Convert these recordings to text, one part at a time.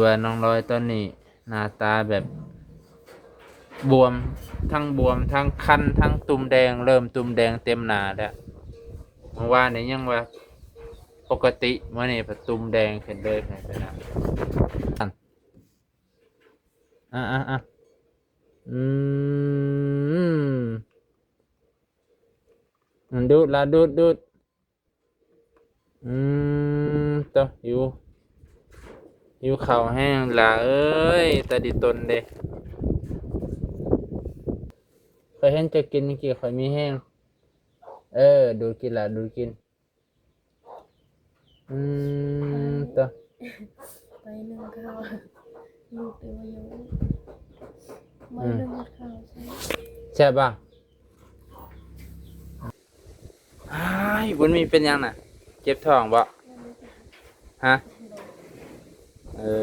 ວ່ານ້ອງລອຍຕອນນີ້ໜ້າຕາແບບບວມ ທັງບວມ ທັງຄັນ ທັງຕຸ່ມແດງ ເລີ່ມຕຸ່ມແດງເຕັມໜ້າແລ້ວ. ເມື່ອວານນີ້ຍັງວ່າປົກກະຕິ ມື້ນີ້ພັດຕຸ່ມແດງຂຶ້ນເລີຍ ເປັນນະ. ອ່າ ອ່າ ອ່າ ອືມ ດູດລະ ດູດ ດູດ. ອືມ ໂຕ ຫິວ ຫິວເຂົ້າແຮງຫຼ້າເອີຍ ຕາດີຕົນເດ້. ຂ້ອຍເຫັນເຈົ້າກິນເມື່ອກີ້ ຂ້ອຍມີແຮງ. ເອີ ດູດກິນລະ ດູດກິນ. ອືມ ໂຕ ໄປໜຶ້ງເຂົ້າ ລູກເອີຍ ອືມ ໄປໜຶ້ງເຂົ້າ ແຊບບໍ່? ອ້າຍ ບຸນມີເປັນຫຍັງນະ? ເຈັບທ້ອງບໍ່? ຮະ? ເອີ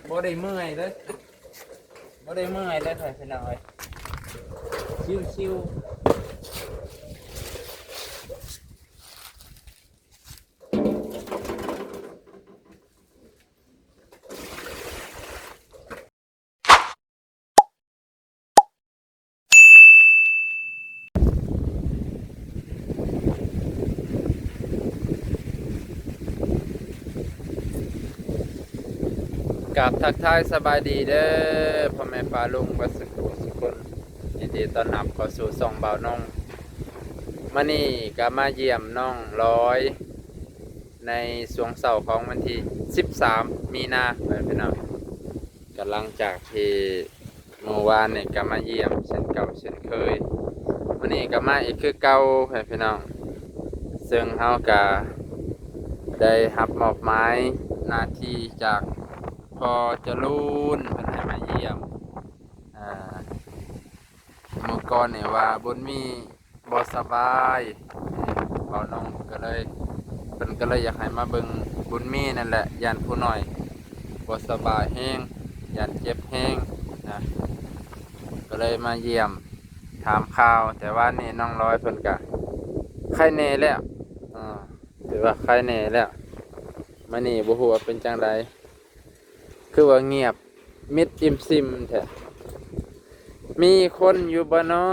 ບໍ່ໄດ້ເມື່ອຍເລີຍ ບໍ່ໄດ້ເມື່ອຍເລີຍ ພີ່ນ້ອງເອີຍ ຊິວໆ. ກາບທັກທາຍສະບາຍດີເດີ ພໍ່ແມ່ປ້າລຸງເບິດສຸຂູສຸຄົນ ຍິນດີຕ້ອນຮັບເຂົ້າສູ່ຊ່ອງບ່າວນ້ອງ. ມື້ນີ້ກໍມາຢ້ຽມນ້ອງລອຍ ໃນຊ່ວງເຊົ້າຂອງວັນທີສິບສາມມີນາ ພີ່ນ້ອງ. ກໍຫຼັງຈາກທີ່ມື້ວານນີ້ກໍມາຢ້ຽມເຊັ່ນເກົ່າເຊັ່ນເຄີຍ ມື້ນີ້ກໍມາອີກຄືເກົ່າ ພີ່ນ້ອງ. ເຊິ່ງເຮົາກໍໄດ້ຮັບມອບໝາຍໜ້າທີ່ຈາກພໍ່ຈະລູນ ເພິ່ນໃຫ້ມາຢ້ຽມ. ອ່າ ມື້ກ່ອນນີ້ວ່າບຸນມີບໍ່ສະບາຍ ເອີ ບ່າວນ້ອງກໍເລີຍ ເພິ່ນກໍເລີຍຢາກໃຫ້ມາເບິ່ງບຸນມີນັ້ນແຫຼະ ຢ້ານຜູ້ນ້ອຍບໍ່ສະບາຍແຮງ ຢ້ານເຈັບແຮງນະ ກໍເລີຍມາຢ້ຽມຖາມຂ່າວ. ແຕ່ວານນີ້ນ້ອງລອຍເພິ່ນກະໄຄແນ່ແລ້ວ ເອີ ຖືວ່າໄຄແນ່ແລ້ວ. ມື້ນີ້ບໍ່ຮູ້ວ່າເປັນຈັ່ງໃດ ຄືວ່າງຽບມິດອີ່ມຊິມແທ້ ມີຄົນຢູ່ບໍ່ນໍ?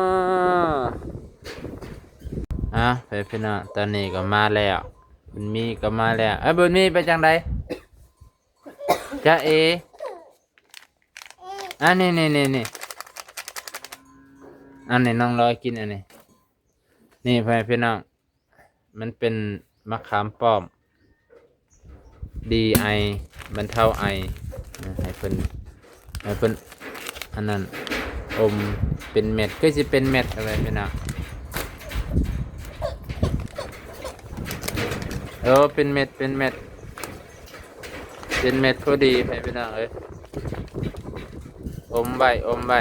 ອ້າວ ພີ່ນ້ອງ ຕອນນີ້ກໍມາແລ້ວ ບຸນມີກໍມາແລ້ວ. ເອີ ບຸນມີ ເປັນຈັ່ງໃດ? ຈາເອ ອັນນີ້ ນີ້ ນີ້ ນີ້ ອັນນີ້ນ້ອງລອຍກິນອັນນີ້ ນີ້ ພໍ່ແມ່ພີ່ນ້ອງ ມັນເປັນໝາກຂາມປ້ອມ ດີໄອ ບັນເທົາໄອ ໃຫ້ເພິ່ນ ໃຫ້ເພິ່ນ ອັນນັ້ນ ອົມເປັນເມັດ ຄືຊິເປັນເມັດເອົາໄວ້ພີ່ນ້ອງ. ເອີ ເປັນເມັດ ເປັນເມັດ ເປັນເມັດພໍດີ ພີ່ນ້ອງເອີຍ. ອົມໄວ້ ອົມໄວ້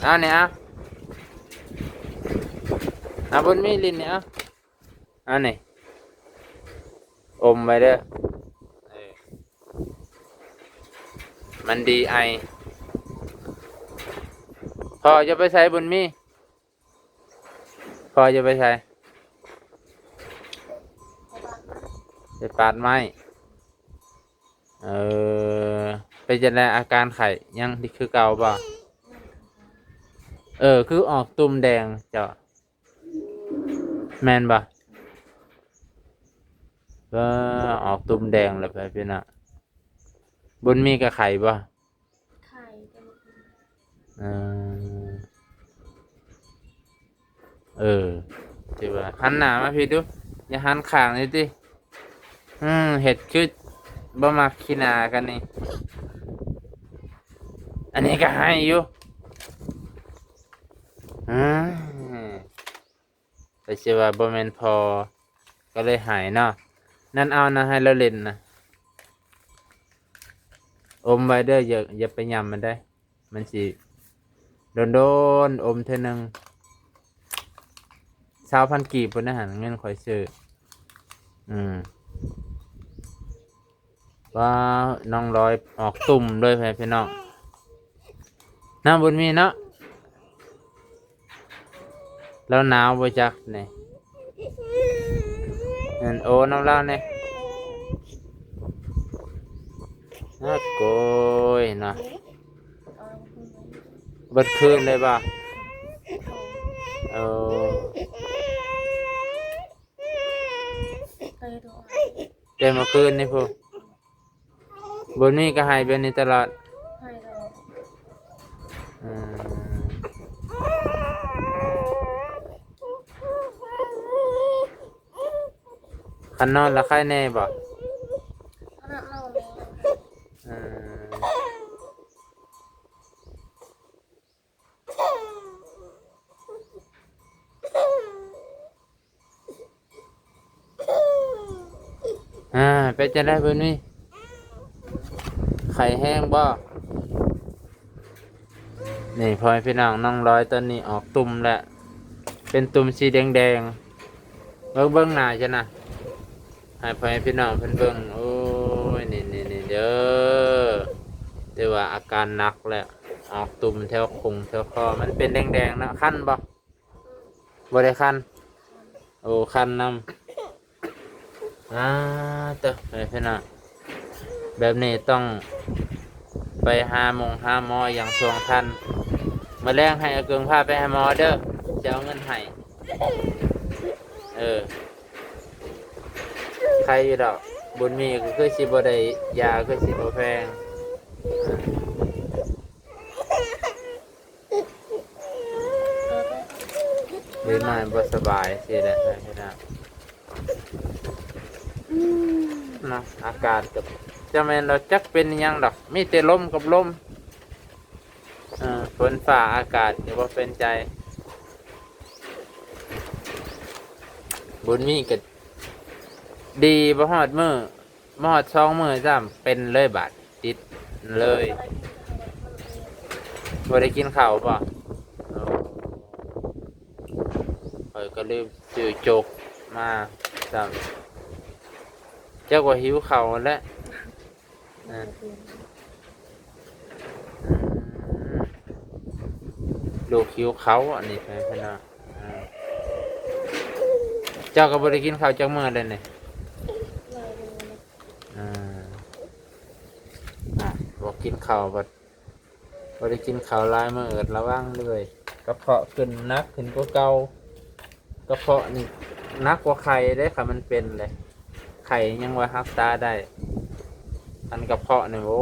ເອົານີ້ ເອົາ ເອົາ ບຸນມີ ຫຼິ້ນນີ້ ເອົາ ອັນນີ້ ອົມໄວ້ເດີ ເອີ ມັນດີໄອ. ພໍ່ຈະໄປໃສ ບຸນມີ? ພໍ່ຈະໄປໃສ? ໄປປາດໄມ້. ເອີ ເປັນຈັ່ງໃດ ອາການໄຂ້ຍັງຄືເກົ່າບໍ່? ເອີ ຄືອອກຕຸ່ມແດງເຈົ້າ ແມ່ນບໍ່? ເອີ ອອກຕຸ່ມແດງແລ້ວ ພີ່ນ້ອງ. ບຸນມີກໍໄຂ້ບໍ່? ໄຂ້ ແຕ່ບໍ່ເປັນ. ເອີ ເອີ ຖືວ່າ ຫັນໜ້າມາພີ້ດູ ຢ່າຫັນຂ້າງນີ້ຕິ. ອືມ ເຮັດຄືບໍ່ມັກຂີ້ໜ້າກັນນີ້. ອັນນີ້ກໍໄຫ້ຢູ່. ອືມ ໄປຊິວ່າບໍ່ແມ່ນພໍ່ກໍເລີຍໃຫ້ເນາະ. ນັ້ນເອົານະ ໃຫ້ລາວຫຼິ້ນນະ. ອົມໄວ້ເດີ ຢ່າ ຢ່າໄປຫຍ້ຳມັນເດີ. ມັນຊິໂດນໆ ອົມເທື່ອໜຶ່ງ ຊາວພັນກີບພຸ້ນນະຫັ້ນ ເງິນຂ້ອຍຊື້. ອືມ ວ່ານ້ອງລອຍອອກຕຸ່ມເລີຍ ພີ່ນ້ອງ. ນ້ອງບຸນມີເນາະ ລາວໜາວບໍ່ຈັກນີ້. ນັ້ນ ໂອ້ ນຳລາວແດ່. ອາ ໂກຍເນາະ ເບິດຄືນເລີຍບໍ່? ເອີ ແຕ່ເມື່ອຄືນນີ້ພຸ້ນ ບຸນມີກໍໃຫ້ແບບນີ້ຕະຫຼອດ ໃຫ້ຕະຫຼອດ ອືມ ຄັນນອນລະໄຄແດ່ບໍ່? ຄັນນອນແດ່ ອືມ ອາ ເປັນຈັ່ງໃດເພິ່ນນີ້ ໄຂ້ແຮງບໍ່? ນີ້ ພໍ່ແມ່ພີ່ນ້ອງ ນ້ອງລອຍຕອນນີ້ອອກຕຸ່ມແລ້ວ ເປັນຕຸ່ມສີແດງໆ ເບິ່ງ ເບິ່ງໜ້າຊັ້ນນະ ໃຫ້ພໍ່ແມ່ພີ່ນ້ອງເພິ່ນເບິ່ງ ໂອ້ຍ ນີ້ໆໆ ເດີ ແຕ່ວ່າອາການໜັກແລ້ວ ອອກຕຸ່ມແຖວຂົງແຖວຄໍ ມັນເປັນແດງໆເນາະ ຄັນບໍ່? ບໍ່ໄດ້ຄັນ ໂອ້ ຄັນນຳ ອາ ເຕີ ໄປພີ່ນ້ອງ ແບບນີ້ຕ້ອງໄປຫາໝົງຫາໝໍຢ່າງຊ່ວງທັນ ມື້ແລງໃຫ້ອາເກີງພາໄປຫາໝໍເດີ ຈະເອົາເງິນໃຫ້ ເອີ ໄຄຢູ່ດອກ ບຸນມີກໍຄືຊິບໍ່ໄດ້ຢາ ຄືຊິບໍ່ແພງ. ເຮັດໃຫ້ບໍ່ສະບາຍຊີ້ແຫຼະ ພີ່ນ້ອງເນາະ ອາກາດກໍຈະແມ່ນດອກ ຈັກເປັນອີ່ຫຍັງດອກ ມີແຕ່ລົມກັບລົມ ເອີ ຝົນຟ້າອາກາດກໍບໍ່ເປັນໃຈ ບຸນມີກໍດີ ບໍ່ຮອດມື້ ມາຮອດສອງມື້ຊ້ຳເປັນເລີຍບາດ ຕິດເລີຍ ບໍ່ໄດ້ກິນເຂົ້າບໍ່? ໂອ້ ຂ້ອຍກໍລືມຊື້ໂຈກມາຊ້ຳ ຈັກວ່າຫິວເຂົ້າແລ້ວ ອືມ ອືມ ລູກຫິວເຂົ້າອັນນີ້ ເພິ່ນວ່າ ອືມ ເຈົ້າກໍບໍ່ໄດ້ກິນເຂົ້າຈັກມື້ແລ້ວນີ້ ອືມ ອາ ບໍ່ກິນເຂົ້າ ບັດ ບໍ່ໄດ້ກິນເຂົ້າຫຼາຍມື້ ລະວັງເລີຍ ກະເພາະຂຶ້ນໜັກຂຶ້ນກວ່າເກົ່າ ກະເພາະນີ້ໜັກກວ່າໄຂ້ເດ້ ຄັນມັນເປັນເລີຍ ໄຂ້ຍັງວ່າຮັກສາໄດ້ ຄັນກະເພາະນີ້ ໂອ້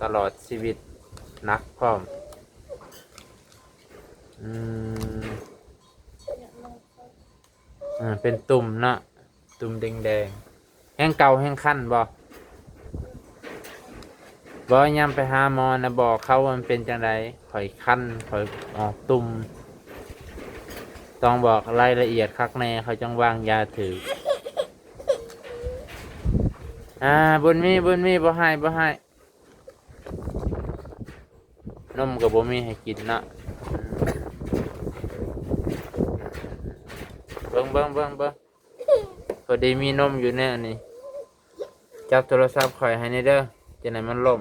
ຕະຫຼອດຊີວິດ ໜັກພ້ອມ ອືມ ອາ ເປັນຕຸ່ມເນາະ ຕຸ່ມແດງໆ ແຮງເກົາແຮງຄັນບໍ່? ບໍ່ ຍາມໄປຫາໝໍນະ ບອກເຂົາວ່າມັນເປັນຈັ່ງໃດ ຂ້ອຍຄັນ ຂ້ອຍອອກຕຸ່ມ ຕ້ອງບອກລາຍລະອຽດຄັກແນ່ ເຂົາຈັ່ງວາງຢາຖືກ ອາ ບຸນມີ ບຸນມີ ບໍ່ໃຫ້ ບໍ່ໃຫ້ ນົມກໍບໍ່ມີໃຫ້ກິນເນາະ ເບິ່ງ ເບິ່ງ ເບິ່ງ ເບິ່ງ ພໍດີມີນົມຢູ່ໃນອັນນີ້ ຈັບໂທລະສັບຂ້ອຍໃຫ້ແດ່ເດີ ຈັ່ງໃດມັນລົ້ມ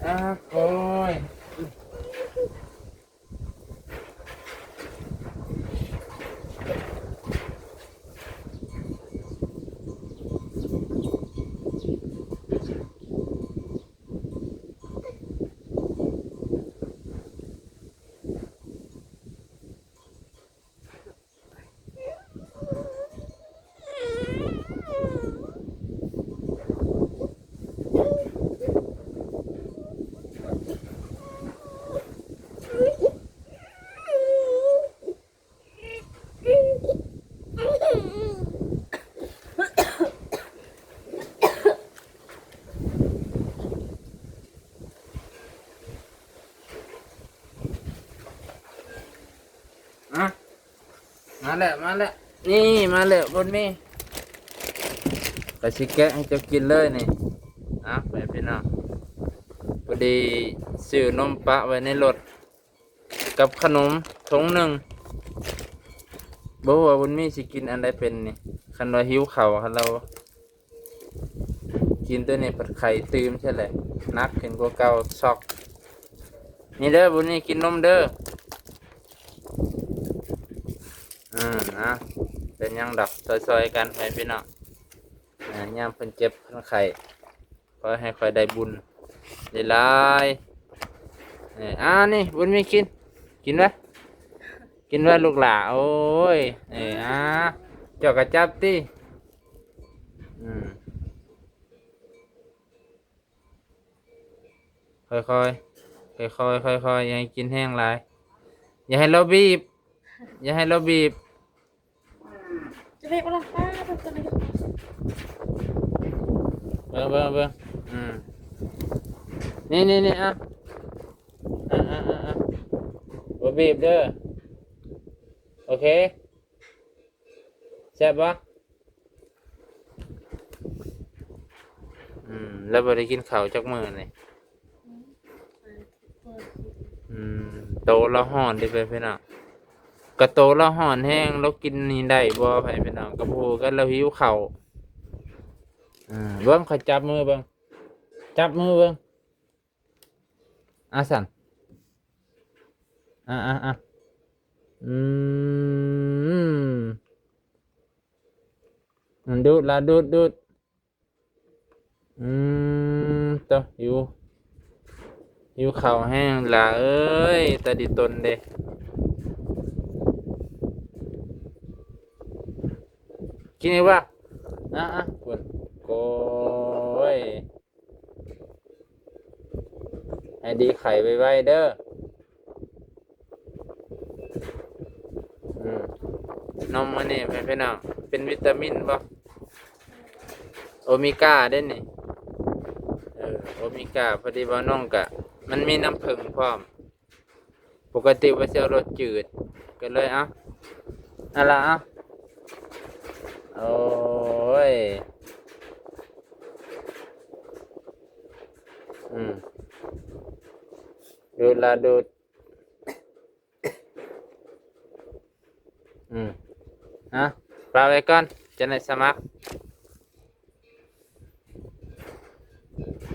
ອາ ໂອ້ຍ. ມາ ມາແລ້ວ ມາແລ້ວ ນີ້ ມາແລ້ວ ບຸນມີ ຂ້ອຍຊິແກະໃຫ້ເຈົ້າກິນເລີຍນີ້ ເອົາ ໄປພີ່ນ້ອງ ພໍດີຊື້ນົມປະໄວ້ໃນລົດ ກັບຂະໜົມຖົງໜຶ່ງ ບໍ່ຮູ້ວ່າບຸນມີຊິກິນອັນໃດເປັນນີ້ ຄັນວ່າຫິວເຂົ້າ ຄັນລາວ ກິນໂຕນີ້ພັດໄຂ້ຕື່ມແທ້ແຫຼະ ໜັກຂຶ້ນກວ່າເກົ່າ ຊັອກ ນີ້ເດີ ບຸນມີກິນນົມເດີ ອືມ ນະ ເປັນຫຍັງດອກ ຊ່ອຍໆກັນໄປພີ່ນ້ອງ ອາ ຍາມເພິ່ນເຈັບເພິ່ນໄຂ້ ຂໍໃຫ້ຂ້ອຍໄດ້ບຸນຫຼາຍໆ. ເອີ ອ່າ ນີ້ບຸນມີກິນ ກິນໄວ້ ກິນໄວ້ລູກຫຼ້າ. ໂອ້ຍ ເອີ ອ່າ ເຈົ້າກໍຈັບຕິ. ອືມ ຄ່ອຍໆ ຄ່ອຍໆ ຄ່ອຍໆ ຢ່າໃຫ້ກິນແຮງຫຼາຍ ຢ່າໃຫ້ລາວບີບ ຢ່າໃຫ້ລາວບີບ. ຈະເລະບໍ່ລະ? ປ້າດ ຕົວນີ້ ເບິ່ງ ເບິ່ງ ເບິ່ງ ອືມ ນີ້ໆໆ ອ່ະ ອ່ະໆໆ ບໍ່ບີບເດີ. ໂອເຄ ແຊບບໍ່? ອືມ ແລ້ວບໍ່ໄດ້ກິນເຂົ້າຈັກມື້ນີ້. ອືມ ໂຕລາວຮ້ອນເດ້ ພີ່ນ້ອງ. ກະໂຕລາວຮ້ອນແຮງ ລາວກິນນີ້ໄດ້ບໍ່ ພີ່ນ້ອງ? ກະບໍ່ຮູ້ກັນ ລາວຫິວເຂົ້າ. ເບິ່ງ ຂ້ອຍຈັບມືເບິ່ງ ຈັບມືເບິ່ງ. ອ່າ ຊັ້ນ ອ່າ ອ່າ ອ່າ ອືມ ດູດລະ ດູດ ດູດ. ອືມ ໂຕ ຫິວ ຫິວເຂົ້າແຮງຫຼ້າເອີຍ. ຕາດີຕົນເດ້ ກິນອີກວະ. ອ່າ ອ່າ ພຸ້ນ ໂກຍ. ໃຫ້ດີໄຂໄວໆເດີ. ອືມ ນົມອັນນີ້ ພີ່ນ້ອງ ເປັນວິຕາມິນບໍ່? ໂອເມກາເດ້ນີ້. ເອີ ໂອເມກາ ພໍດີວ່ານ້ອງກະ ມັນມີນ້ຳເຜິ້ງພ້ອມ. ປົກກະຕິວ່າຊິເອົາລົດຈືດ ກໍເລີຍເອົາ ອັນລະເອົາ. ໂອ້ຍ ອືມ ດູດລະດູດ. ອືມ ຮະ ຝາກໄວ້ກ່ອນ ຈະໄດ້ສະໝັກ.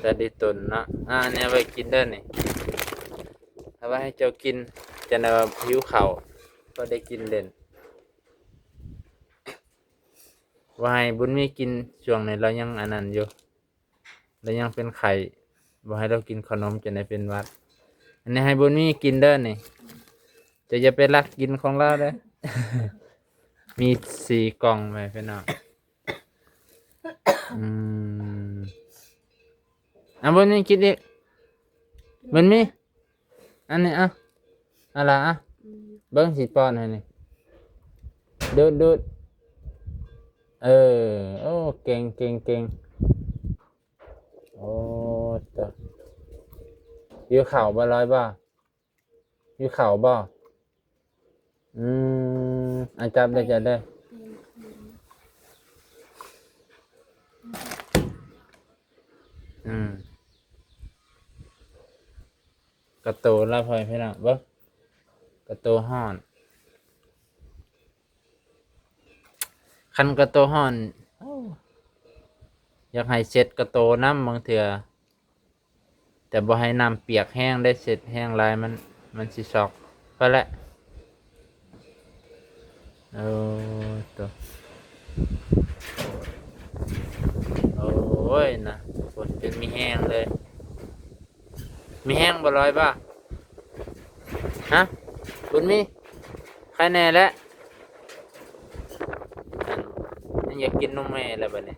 ແຕ່ດີຕົນເນາະ. ອ່າ ອັນນີ້ເອົາໄວ້ກິນເດີນີ້ ເອົາໄວ້ໃຫ້ເຈົ້າກິນ ຈະໄດ້ວ່າຫິວເຂົ້າ ກໍໄດ້ກິນເຫຼັ້ນ. ວ່າໃຫ້ບຸນມີກິນ ຊ່ວງນີ້ລາວຍັງອັນນັ້ນຢູ່ ລາວຍັງເປັນໄຂ້ ບໍ່ໃຫ້ລາວກິນເຂົ້າໜົມ ຈະໄດ້ເປັນຫວັດ. ອັນນີ້ໃຫ້ບຸນມີກິນເດີນີ້ ເຈົ້າຢ່າໄປລັກກິນຂອງລາວເດີ. ມີສີ່ກ່ອງແມ່ພີ່ນ້ອງ. ອືມ ອ່ະ ບຸນມີກິນອີກ ບຸນມີ ອັນນີ້ ເອົາ ເອົາລະ ເອົາ ອືມ ເບິ່ງຊິປ້ອນໃຫ້ນີ້ ດູດ ດູດ. ເອີ ໂອ້ ເກັ່ງ ເກັ່ງ ເກັ່ງ. ໂອ້ ໂຕ ຫິວເຂົ້າບໍ່ ລອຍບໍ່? ຫິວເຂົ້າບໍ່? ອືມ ອາ ຈັບເດີ ຈັບເດີ. ອືມ ກະໂຕລະ ພໍ່ແມ່ພີ່ນ້ອງ ເບິ່ງ ກະໂຕຮ້ອນ. ຄັນກະໂຕຮ້ອນ ໂອ້ ຢາກໃຫ້ເຊັດກະໂຕນຳບາງເທື່ອ ແຕ່ບໍ່ໃຫ້ນ້ຳປຽກແຮງເດ້ ເຊັດແຮງຫຼາຍມັນ ມັນຊິຊອກ. ພໍແລ້ວ ໂອ້ ໂຕ ໂອ້ຍນະ ຝົນຈົນມີແຮງເລີຍ. ມີແຮງບໍ່ ລອຍບໍ່? ຮະ ບຸນມີ ໄຄແນ່ແຫຼະ. ອັນ ຍັງຢາກກິນນົມແມ່ແລ້ວບັດນີ້.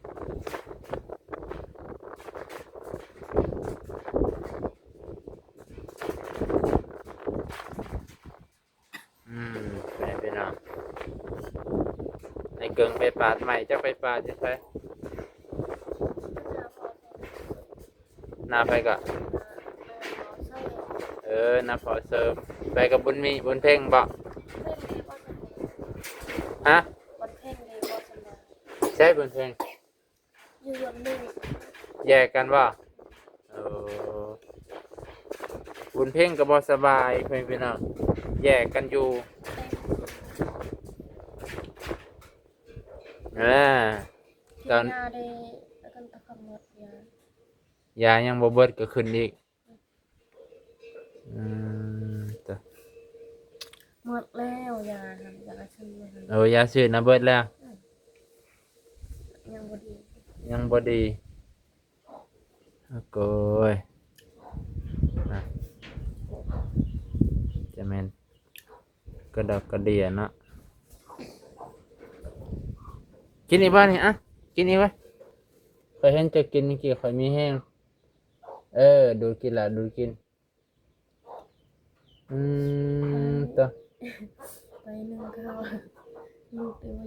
ອືມ ແມ່ນພີ່ນ້ອງ ໄອ້ເກີງໄປປາດໄມ້ ຈັກໄປປາດຢູ່ໃສ? ນາໃຜກໍ? ເອີ ນາພໍ່ເສີມ. ໄປກັບບຸນມີ ບຸນເພັງບໍ? ຮະ? ໃສບຸນເພັງ? ຢູ່ເຮືອນລູກ. ແຍກກັນບໍ່? ເອີ ບຸນເພັງກໍບໍ່ສະບາຍ ພໍ່ແມ່ພີ່ນ້ອງ ແຍກກັນຢູ່. ເອີ ຕອນ ຢາເດ້ ແລ້ວກໍຕ້ອງກຳນົດຢາ ຢາຍັງບໍ່ເບິດກໍຂຶ້ນອີກ. ອືມ ຕະ ໝົດແລ້ວ ຢາຫັ້ນ ຢາຊື້ຫັ້ນ. ໂອ້ ຢາຊື້ນະເບິດແລ້ວ. ອືມ ຍັງບໍ່ດີ ຍັງບໍ່ດີ. ໂອ້ຍ ນະ ຈະແມ່ນກະດອກກະເດຍເນາະ. ກິນອີກບໍ່ນີ້? ອະ ກິນອີກບໍ່? ຂ້ອຍເຫັນເຈົ້າກິນເມື່ອກີ້ ຂ້ອຍມີແຮງ. ເອີ ດູດກິນລະ ດູດກິນ. ອືມ ໂຕ ໄປໜຶ້ງເຂົ້າ ລູກເອີຍ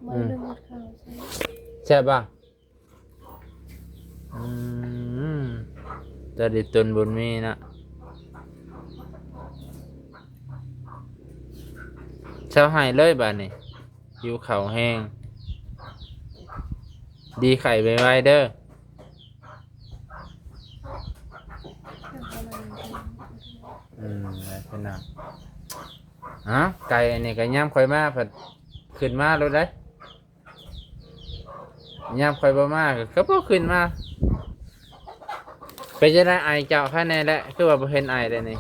ບໍ່ໄດ້ ອືມ ໜຶ້ງເຂົ້າ. ແຊບບໍ່? ອືມ ແຕ່ດີຕົນບຸນມີນະ ເຊົາໃຫ້ເລີຍບາດນີ້ ຫິວເຂົ້າແຮງ. ດີໄຂ້ໄວໆເດີ. ອືມ ໄດ້ເພິ່ນນະ. ອ້າວ ໄກ່ອັນນີ້ກໍຍາມຂ້ອຍມາພັດຂຶ້ນມາໂລດເດ້. ຍາມຂ້ອຍບໍ່ມາກໍ ກໍບໍ່ຂຶ້ນມາ. ເປັນຈັ່ງໃດໄອເຈົ້າ? ໄຄແນ່ແຫຼະ ຄືວ່າບໍ່ເຫັນໄອເດ້ນີ້.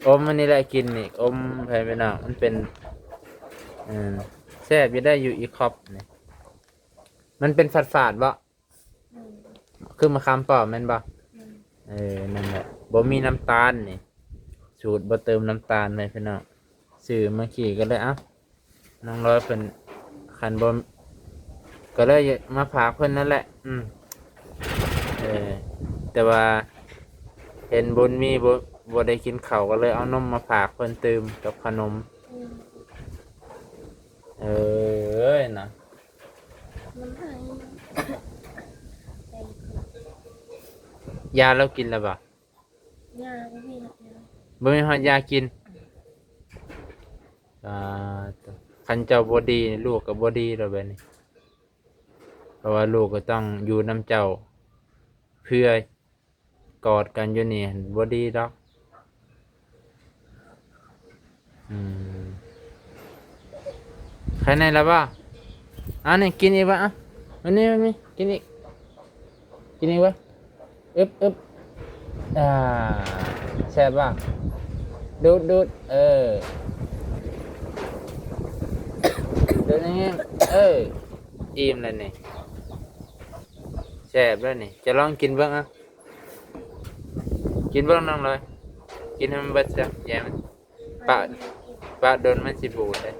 ອົມອັນນີ້ແຫຼະກິນນີ້ ອົມ ໃຜພີ່ນ້ອງ ມັນເປັນ ເອີ ແຊບຢູ່ໄດ໋ ຢູ່ອີຄອບນີ້. ມັນເປັນຝາດໆບໍ່? ອືມ ຄືມະຂາມປ້ອມແມ່ນບໍ່? ອືມ ເອີ ນັ້ນແຫຼະ ບໍ່ມີນ້ຳຕານນີ້ ສູດບໍ່ເຕີມນ້ຳຕານ ໃຫ້ພີ່ນ້ອງ. ຊື້ເມື່ອກີ້ກໍເລີຍ ເອົ້າ ນ້ອງລອຍເພິ່ນ ຄັນບໍ່ ກໍເລີຍມາຝາກເພິ່ນນັ້ນແຫຼະ. ອືມ ເອີ ແຕ່ວ່າເຫັນບຸນມີບໍ່ ບໍ່ໄດ້ກິນເຂົ້າ ກໍເລີຍເອົານົມມາຝາກເພິ່ນຕື່ມກັບຂະໜົມ. ອືມ ເອີຍນະ. ມັນຫາຍ ຢາລາວກິນແລ້ວບໍ່? ຢາບໍ່ມີ ບໍ່ມີຮອດຢາກິນ. ອ່າ ຄັນເຈົ້າບໍ່ດີ ລູກກໍບໍ່ດີແລ້ວແບບນີ້ ເພາະວ່າລູກກໍຕ້ອງຢູ່ນຳເຈົ້າ ເພື່ອກອດກັນຢູ່ນີ້ ບໍ່ດີດອກ. ອືມ ໄຄແນ່ລະບໍ່? ອັນນີ້ກິນອີກບໍ່? ເອົາ ມານີ້ ມານີ້ ກິນອີກ ກິນອີກບໍ່? ອຶບ ອຶບ ອ່າ ແຊບບໍ່? ດູດ ດູດ ເອີ ດູດແຮງໆ ເອີ ອີ່ມແລ້ວນີ້ ແຊບແລ້ວນີ້. ຈະລອງກິນເບິ່ງ ເອົາ ກິນເບິ່ງນ້ອງລອຍ ກິນໃຫ້ມັນເບິດຊະ ຢ່າໃຫ້ມັນ ປະ ປະດົນມັນຊິບູດເດ້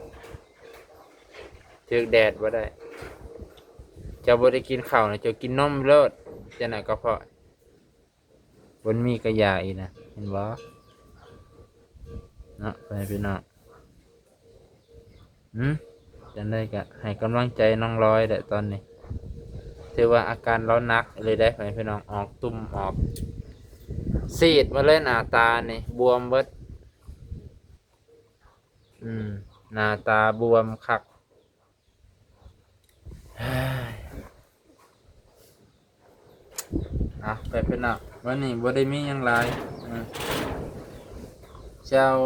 ຖືກແດດບໍ່ໄດ້. ເຈົ້າບໍ່ໄດ້ກິນເຂົ້ານະ ເຈົ້າກິນນົມໂລດ ຈັ່ງນັ້ນກະເພາະ ບໍ່ມີກະຢາອີກນະ ເຫັນບໍ່ເນາະ ພໍ່ແມ່ພີ່ນ້ອງ. ຫືມ ຈັ່ງໃດກະໃຫ້ກຳລັງໃຈນ້ອງລອຍແຫຼະຕອນນີ້ ຖືວ່າອາການລາວໜັກອີ່ຫຼີເດ້ ພໍ່ແມ່ພີ່ນ້ອງ. ອອກຕຸ່ມ ອອກ ຊີດມາເລີຍ ໜ້າຕານີ້ບວມເບິດ. ອືມ ໜ້າຕາບວມຄັກ. ເອົາ ໄປເພິ່ນເນາະ ວັນນີ້ບໍ່ໄດ້ມີຫຍັງຫຼາຍ ເອີ ຊິເອົາ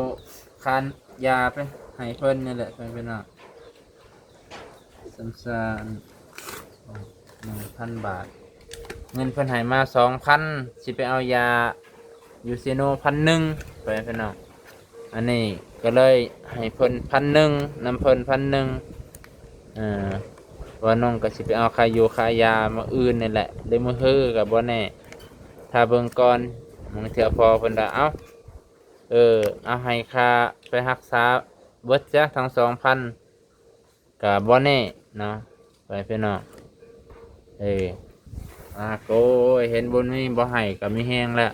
ຄ່າຢາໄປໃຫ້ເພິ່ນນີ້ແຫຼະ ໄປເພິ່ນເນາະ. ສຳຊານ ໜຶ່ງພັນບາດ ເງິນເພິ່ນໃຫ້ມາສອງພັນ ຊິໄປເອົາຢາຢູ່ເຊໂນພັນໜຶ່ງ ໄປເພິ່ນເນາະ. ອັນນີ້ກໍເລີຍໃຫ້ເພິ່ນພັນໜຶ່ງ ນຳເພິ່ນພັນໜຶ່ງ. ເອີ ວ່ານ້ອງກໍຊິໄປເອົາຄ່າຢູ່ຄ່າຢາມື້ອື່ນນີ້ແຫຼະ ຫຼືມື້ຮືກໍບໍ່ແນ່ ຖ້າເບິ່ງກ່ອນ. ບາງເທື່ອພໍ່ເພິ່ນວ່າ ເອົ້າ ເອີ ເອົາໃຫ້ຄ່າໄປຮັກສາເບິດຊະທັງສອງພັນ ກະບໍ່ແນ່ເນາະ ໄປພີ່ນ້ອງ. ເອີ ອາ ໂກຍ ເຫັນບຸນມີບໍ່ໃຫ້ກະມີແຮງແລ້ວ.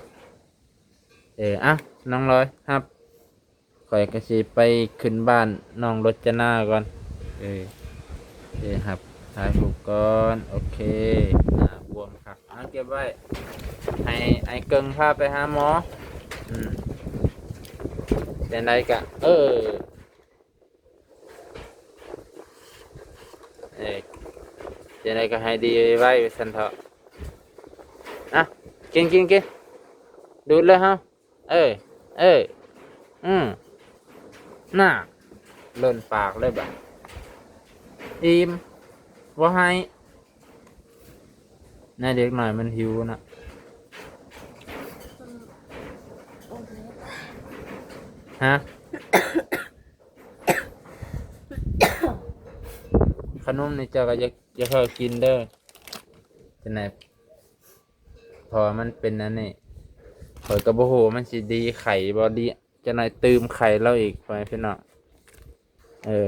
ເອີ ອະ ນ້ອງລອຍ ຮັບ ຂ້ອຍກະຊິໄປຂຶ້ນບ້ານນ້ອງລົດຈະນາກ່ອນ. ເອີ ເອີ ຮັບ ຖ່າຍຮູບກ່ອນ. ໂອເຄ ໜ້າບວມຄັກ. ອາ ເກັບໄວ້ ໃຫ້ອ້າຍເກິ່ງພາໄປຫາໝໍ. ອືມ ຈັ່ງໃດກະ ເອີ ເອີ ຈັ່ງໃດກໍໃຫ້ດີໄວໆ ວ່າຊັ້ນເຖາະ. ອະ ກິນ ກິນ ກິນ ດູດເລີຍເຮົາ. ເອີ ເອີ ອືມ ໜ້າ ຫຼົ່ນປາກເລີຍບາດ ອີ່ມ ບໍ່ໃຫ້. ນາເດັກນ້ອຍມັນຫິວນະ. ຮະ? ຂະໜົມນີ້ເຈົ້າກໍຢ່າ ຢ່າເຜົາກິນເດີ. ຈັ່ງໃດ ເພາະວ່າມັນເປັນອັນນີ້ ຂ້ອຍກໍບໍ່ຮູ້ວ່າມັນຊິດີໄຂ້ບໍ່ດີ ຈັກໜ່ອຍຕື່ມໄຂ່ລາວອີກ ພໍ່ແມ່ພີ່ນ້ອງ. ເອີ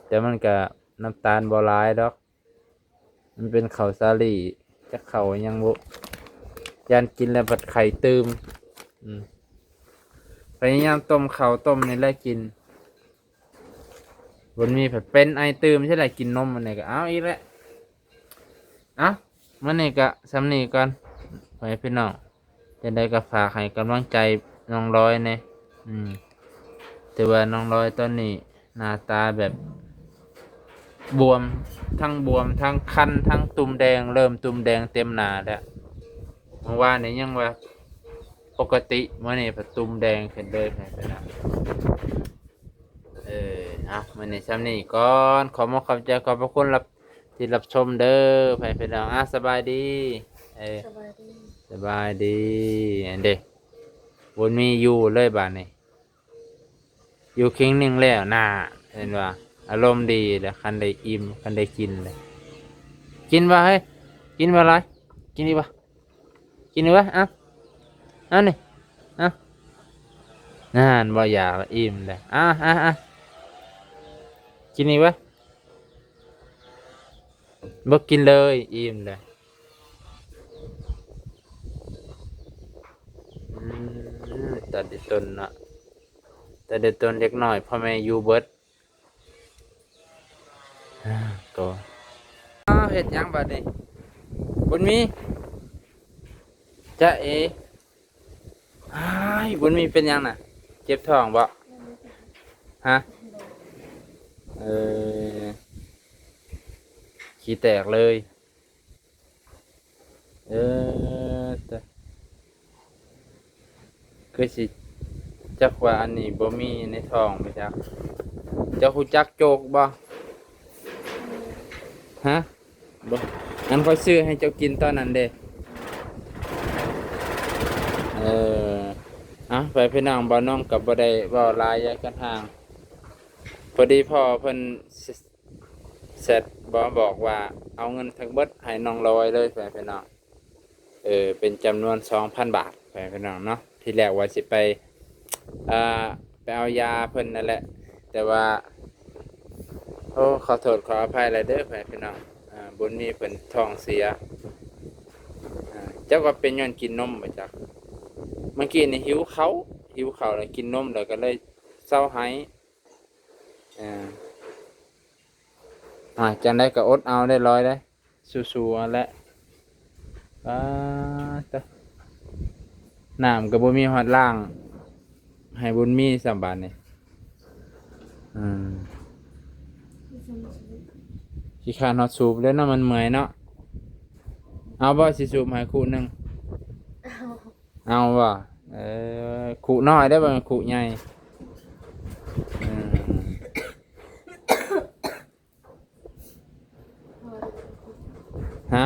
ແຕ່ມັນກະນ້ຳຕານບໍ່ຫຼາຍດອກ ມັນເປັນເຂົ້າສາລີ ຈັກເຂົ້າຫຍັງບຸ ຢ້ານກິນແລ້ວພັດໄຂ່ຕື່ມ. ອືມ ພະຍາຍາມຕົ້ມເຂົ້າຕົ້ມນີ້ແຫຼະກິນ ບໍ່ມີ ພັດເປັນໄອຕື່ມ ຊິໄດ້ກິນນົມ ອັນນີ້ກໍເອົາອີກແຫຼະ. ເອົ້າ ມື້ນີ້ກະສ່ຳນີ້ກ່ອນ ພໍ່ແມ່ພີ່ນ້ອງ. ຈັ່ງໃດກໍຝາກໃຫ້ກຳລັງໃຈນ້ອງລອຍແດ່. ອືມ ແຕ່ວ່ານ້ອງລອຍຕອນນີ້ໜ້າຕາແບບບວມ ທັງບວມ ທັງຄັນ ທັງຕຸ່ມແດງ ເລີ່ມຕຸ່ມແດງເຕັມໜ້າແລ້ວ. ເມື່ອວານນີ້ຍັງວ່າປົກກະຕິ ມື້ນີ້ພັດຕຸ່ມແດງຂຶ້ນເລີຍ ພໍ່ແມ່ພີ່ນ້ອງ. ເອີ ເອົາ ມື້ນີ້ສ່ຳນີ້ກ່ອນ ຂໍຂອບອົກຂອບໃຈ ຂອບພະຄຸນ ທີ່ຮັບຊົມເດີ ພໍ່ແມ່ພີ່ນ້ອງ. ອ່າ ສະບາຍດີ ເອີ ສະບາຍດີ ສະບາຍດີ. ອັນເດ ບຸນມີຢູ່ເລີຍບາດນີ້ ຢູ່ຄິງໜຶ່ງແລ້ວນະ ເຫັນວ່າອາລົມດີແລ້ວ ຄັນໄດ້ອີ່ມ ຄັນໄດ້ກິນແລ້ວ. ກິນບໍ່ເຮີ້ຍ ກິນບໍ່ຫຼາຍ ກິນອີກບໍ່? ກິນອີກວະ ເອົາ ເອົານີ້ ເອົາ ນັ້ນ ບໍ່ຢາກລະ ອີ່ມແລ້ວ ເອົາ ເອົາ ເອົາ ກິນອີກວະ ບໍ່ກິນເລີຍ ອີ່ມແລ້ວ. ອືມ ຕາເດຕົນເນາະ ຕາເດຕົນເດັກນ້ອຍ ພໍ່ແມ່ຢູ່ເບິດ. ກໍ ອ້າວ ເຮັດຫຍັງບາດນີ້ ບຸນມີ? ຈະເອ ອ້າຍ ບຸນມີເປັນຫຍັງນະ? ເຈັບທ້ອງບໍ? ຮະ? ເອີ ຂີ້ແຕກເລີຍ. ເອີ ຕະ ຄືຊິຈັກວ່າອັນນີ້ບໍ່ມີໃນທ້ອງບໍ່ຈັກ. ເຈົ້າຮູ້ຈັກໂຈກບໍ່? ຮະ? ບໍ່ ອັນຂ້ອຍຊື້ໃຫ້ເຈົ້າກິນຕອນນັ້ນເດ້. ເອີ ເອົາ ໄປ ພີ່ນ້ອງ ບ່າວນົງກໍບໍ່ໄດ້ເວົ້າຫຼາຍ ຢ່າກັນຫ່າງ. ພໍດີພໍ່ເພິ່ນ ແຊັດບອກວ່າເອົາເງິນທັງເບິດໃຫ້ນ້ອງລອຍເລີຍ ພໍ່ແມ່ພີ່ນ້ອງ. ເອີ ເປັນຈຳນວນສອງພັນບາດ ພໍ່ແມ່ພີ່ນ້ອງເນາະ. ທີແລກວ່າຊິໄປ ອ່າ ໄປເອົາຢາເພິ່ນນັ້ນແຫຼະ ແຕ່ວ່າ ໂອ້ ຂໍໂທດຂໍອະໄພຫຼາຍເດີ ພໍ່ແມ່ພີ່ນ້ອງ. ບຸນມີເພິ່ນທ້ອງເສຍ ຈັກວ່າເປັນຍ້ອນກິນນົມບໍ່ຈັກ. ເມື່ອກີ້ນີ້ຫິວເຂົ້າ ຫິວເຂົ້າແລ້ວກິນນົມ ແລ້ວກໍເລີຍເຊົາໄຫ້. ອ່າ ຈັ່ງໃດກໍອົດເອົາເດີ ລອຍເດີ ສູ້ໆ ເອົາແຫຼະ. ປາດໂທ້ ນ້ຳກໍບໍ່ມີຮອດລ້າງໃຫ້ບຸນມີຊ້ຳບາດນີ້. ອືມ ຂີ້ຄ້ານຮອດສູບເລີຍເນາະ ມັນເມື່ອຍເນາະ. ເອົາບໍ່ ຊິສູບໃຫ້ຄຸໜຶ່ງ? ເອົາ ເອົາບໍ່? ເອີ ຄຸນ້ອຍເດີ ບໍ່ແມ່ນຄຸໃຫຍ່. ອືມ ຮະ?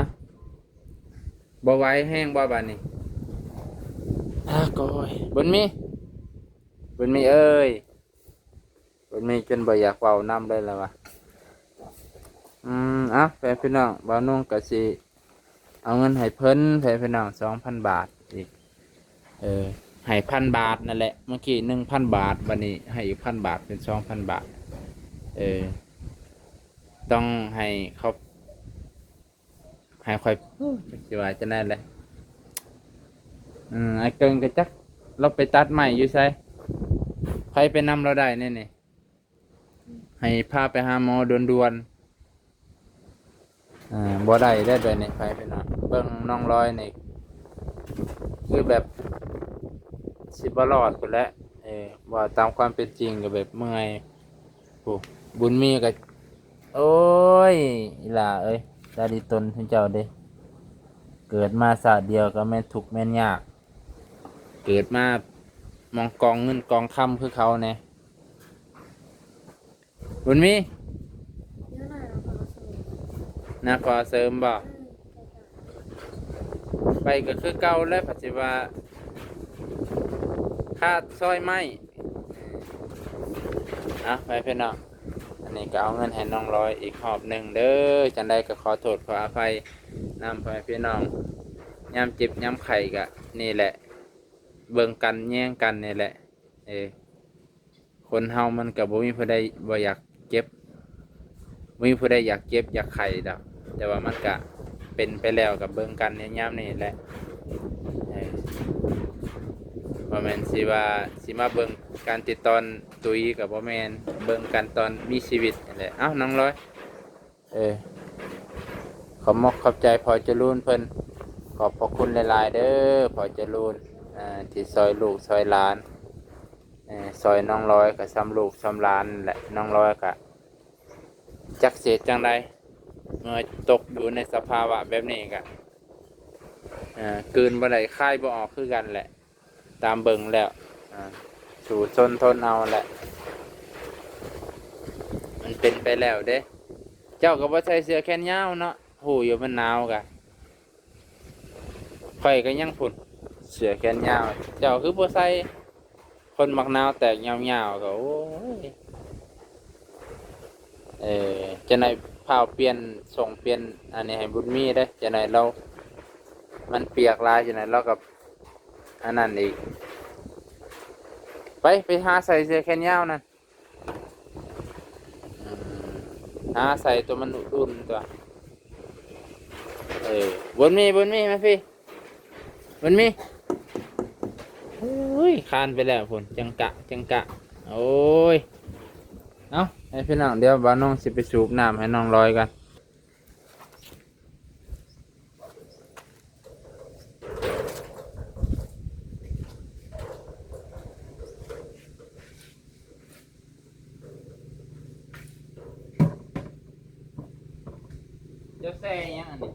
ບໍ່ໄຫວແຮງບໍ່ບາດນີ້? ອາ ໂກຍ ບຸນມີ ບຸນມີເອີຍ ບຸນມີຈົນບໍ່ຢາກເວົ້ານຳເລີຍລະວ່າ. ອືມ ເອົາ ແຟນພີ່ນ້ອງ ບ່າວນຸ່ງກໍຊິ ເອົາເງິນໃຫ້ເພິ່ນ ໃຫ້ພີ່ນ້ອງ ສອງພັນບາດອີກ. ເອີ ໃຫ້ພັນບາດນັ້ນແຫຼະ ເມື່ອກີ້ໜຶ່ງພັນບາດ ບາດນີ້ໃຫ້ອີກພັນບາດ ເປັນສອງພັນບາດ. ເອີ ຕ້ອງໃຫ້ເຂົາ ໃຫ້ຂ້ອຍ ໂອ້ຍ ຈັກຊິວ່າຈັ່ງໃດແຫຼະ. ອືມ ອ້າຍເກິ່ງກໍຈັກລາວໄປຕັດໄມ້ຢູ່ໃສ ໃຜໄປນຳລາວໄດ້ແດ່ນີ້? ໃຫ້ພາໄປຫາໝໍດ່ວນໆ. ເອີ ບໍ່ໄດ້ເດ້ແບບນີ້ ໃຜເປັນ ເບິ່ງນ້ອງລອຍນີ້ ຄືແບບຊິບໍ່ລອດພຸ້ນແຫຼະ. ເອີ ເວົ້າຕາມຄວາມເປັນຈິງກໍແບບເມື່ອຍ. ໂອ້ ບຸນມີກໍ ໂອ້ຍ ອີ່ຫຼ້າເອີຍ ຕາດີຕົນເຈົ້າເດ້ ເກີດມາຊາດດຽວກໍແມ່ນທຸກແມ່ນຍາກ ເກີດມາໝ່ອງກອງເງິນກອງຄຳຄືເຂົາແດ່. ບຸນມີ? ນາຂໍເສີມບໍ? ໄປກໍຄືເກົ່າແຫຼະ ພັດຊິວ່າຂາດຊອຍໄມ້. ເອົາ ໄປພີ່ນ້ອງ ອັນນີ້ກໍເອົາເງິນໃຫ້ນ້ອງລອຍອີກຮອບໜຶ່ງເດີ. ຈັ່ງໃດກໍຂໍໂທດຂໍອະໄພ ນຳພໍ່ແມ່ພີ່ນ້ອງ ຍາມເຈັບຍາມໄຂ້ກະນີ້ແຫຼະ ເບິ່ງກັນແຍງກັນນີ້ແຫຼະ ເອີ ຄົນເຮົາມັນກະບໍ່ມີຜູ້ໃດບໍ່ຢາກເຈັບ ບໍ່ມີຜູ້ໃດຢາກເຈັບຢາກໄຂ້ດອກ ແຕ່ວ່າມັນກະເປັນໄປແລ້ວ ກະເບິ່ງກັນໃນຍາມນີ້ແຫຼະ ເອີ ບໍ່ແມ່ນຊິວ່າ ຊິມາເບິ່ງກັນແຕ່ຕອນຕຸຍກະບໍ່ແມ່ນ ເບິ່ງກັນຕອນມີຊີວິດຫັ້ນແຫຼະ ເອົ້າ ນ້ອງລອຍ. ເອີ ຂອບມົກຂອບໃຈພໍ່ຈະລູນເພິ່ນ ຂອບພະຄຸນຫຼາຍໆເດີພໍ່ຈະລູນ ເອີ ທີ່ຊ່ອຍລູກຊ່ອຍຫຼານ ເອີ ຊ່ອຍນ້ອງລອຍກະສ່ຳລູກສ່ຳຫຼານແຫຼະ ນ້ອງລອຍກະຈັກຊິເຮັດຈັ່ງໃດ ເມື່ອຕົກຢູ່ໃນສະພາວະແບບນີ້ກະ ເອີ ກືນບໍ່ໄດ້ຄາຍບໍ່ອອກຄືກັນແຫຼະ. ຕາມເບິ່ງແລ້ວ ອ່າ ສູ້ຊົນທົນເອົາແຫຼະ ມັນເປັນໄປແລ້ວເດ້ ເຈົ້າກໍບໍ່ໃສ່ເສື້ອແຂນຍາວເນາະ ຮູ້ຢູ່ມັນໜາວກະ ຂ້ອຍກໍຍັງພຸ້ນ ເສື້ອແຂນຍາວ ເຈົ້າຄືບໍ່ໃສ່ ຄົນມັກໜາວແຕກຍາວໆ ກໍ ໂອ້ຍ ເອີ ຈັ່ງໃດຟ້າວປ່ຽນ ສົ່ງປ່ຽນອັນນີ້ໃຫ້ບຸນມີເດ້ ຈັ່ງໃດລາວ ມັນປຽກຫຼາຍ ຈັ່ງໃດລາວກໍອັນນັ້ນອີກ ໄປ ໄປຫາໃສ່ເສື້ອແຂນຍາວນັ້ນ ອືມ ຫາໃສ່ຕົວມັນອຸ່ນໆ ຕົວ ເອີ ບຸນມີ ບຸນມີ ມາພີ້ ບຸນມີ ໂອ້ຍ ຄານໄປແລ້ວພຸ້ນ ຈັງກະ ຈັງກະ ໂອ້ຍ ເອົາ ໃຫ້ພີ່ນ້ອງ ດຽວບ່າວນົງຊິໄປສູບນ້ຳໃຫ້ນ້ອງລອຍກ່ອນ ເຈົ້າແຊ່ຫຍັງອັນນີ້?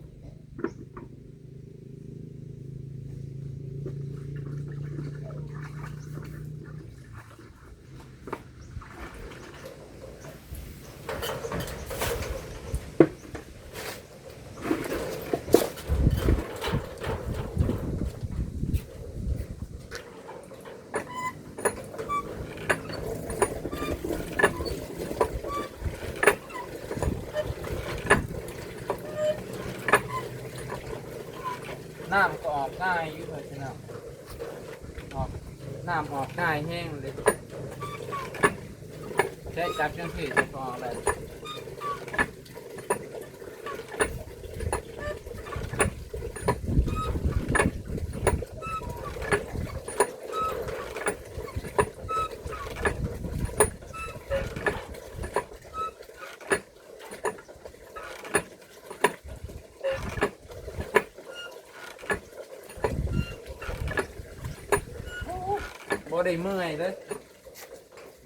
ນ້ຳກໍອອກງ່າຍຢູ່ເດີພີ່ນ້ອງ ອອກ ນ້ຳອອກງ່າຍແຮງເລີຍ ແຄ່ຈັບຈັ່ງຊີ້ກໍອອກແລ້ວ. ບໍ່ໄດ້ເມື່ອຍເລີຍ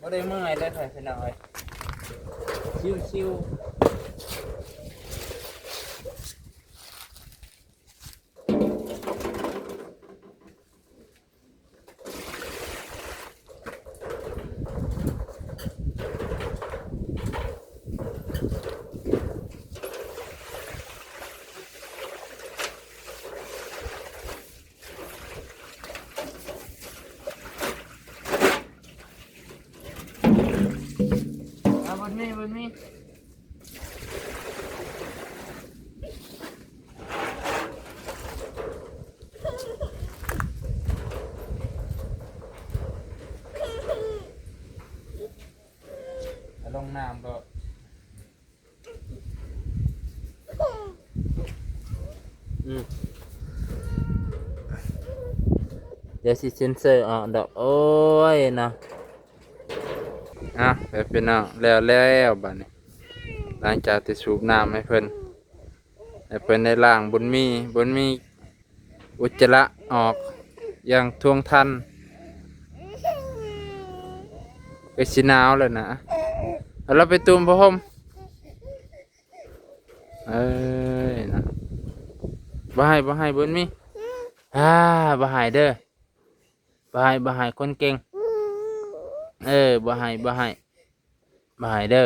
ບໍ່ໄດ້ເມື່ອຍເລີຍ ພີ່ນ້ອງເອີຍ ຊິວໆ. ອາ ບຸນມີ ບຸນມີ ເອົາລົງນ້ຳໂລດ. ອືມ ດຽວຊິເຊັນເຊີອອກດອກ ໂອ້ຍເນາະ. ເອົາ ແບບພີ່ນ້ອງ ແລ້ວ ແລ້ວບາດນີ້ ຫຼັງຈາກທີ່ສູບນ້ຳໃຫ້ເພິ່ນ ໃຫ້ເພິ່ນໄດ້ລ້າງ ບຸນມີ ບຸນມີ ອຸດຈະລະອອກຢ່າງທ່ວງທັນ ກໍຊິໜາວແລ້ວນະ ເອົາລາວໄປຕຸ້ມຜ້າຫົ່ມ ເອີຍນະ ບໍ່ໃຫ້ ບໍ່ໃຫ້ ບຸນມີ ອາ ບໍ່ໃຫ້ເດີ ບໍ່ໃຫ້ ບໍ່ໃຫ້ ຄົນເກັ່ງ ເອີ ບໍ່ໃຫ້ ບໍ່ໃຫ້ ບໍ່ໃຫ້ເດີ.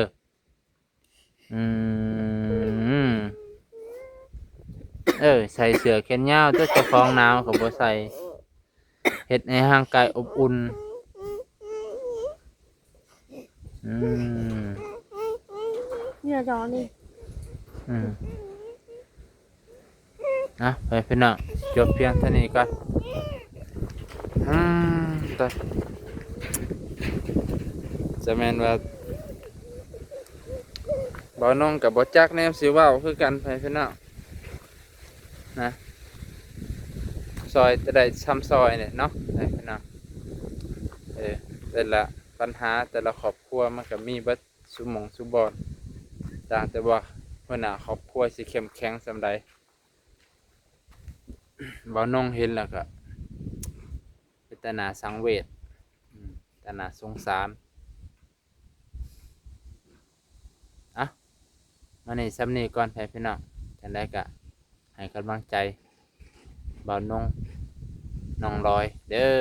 ອືມ ເອີ ໃສ່ເສື້ອແຂນຍາວ ຕົວເຈົ້າຂອງໜາວກໍບໍ່ໃສ່ ເຮັດໃຫ້ຮ່າງກາຍອົບອຸ່ນ. ອືມ ເຫື່ອຈອນີ້ ອືມ. ນະ ໄປພີ່ນ້ອງ ຈົບພຽງເທົ່ານີ້ກ່ອນ. ອືມ ຕະ ຈະແມ່ນວ່າ ບ່າວນົງກໍບໍ່ຈັກແນວຊິເວົ້າຄືກັນ ໄປພີ່ນ້ອງນະ ຊ່ອຍແຕ່ໄດ້ຊ່ຳຊ່ອຍນີ້ເນາະ ໄປພີ່ນ້ອງ. ເອີ ແຕ່ລະ ບັນຫາແຕ່ລະຄອບຄົວມັນກໍມີເບິດຊຸໝ່ອງຊຸບ່ອນ ຕ່າງແຕ່ວ່າຫົວໜ້າຄອບຄົວຊິເຂັ້ມແຂງສ່ຳໃດ. ບ່າວນົງເຫັນແລ້ວກໍເປັນຕາໜ້າສັງເວດ ອືມ ຕາໜ້າສົງສານ. ອ່ະ ມານີ້ຊ່ຳນີ້ກ່ອນ ແມ່ພີ່ນ້ອງ ຈັ່ງໃດກໍໃຫ້ກຳລັງໃຈບ່າວນົງ ນ້ອງລອຍເດີ້.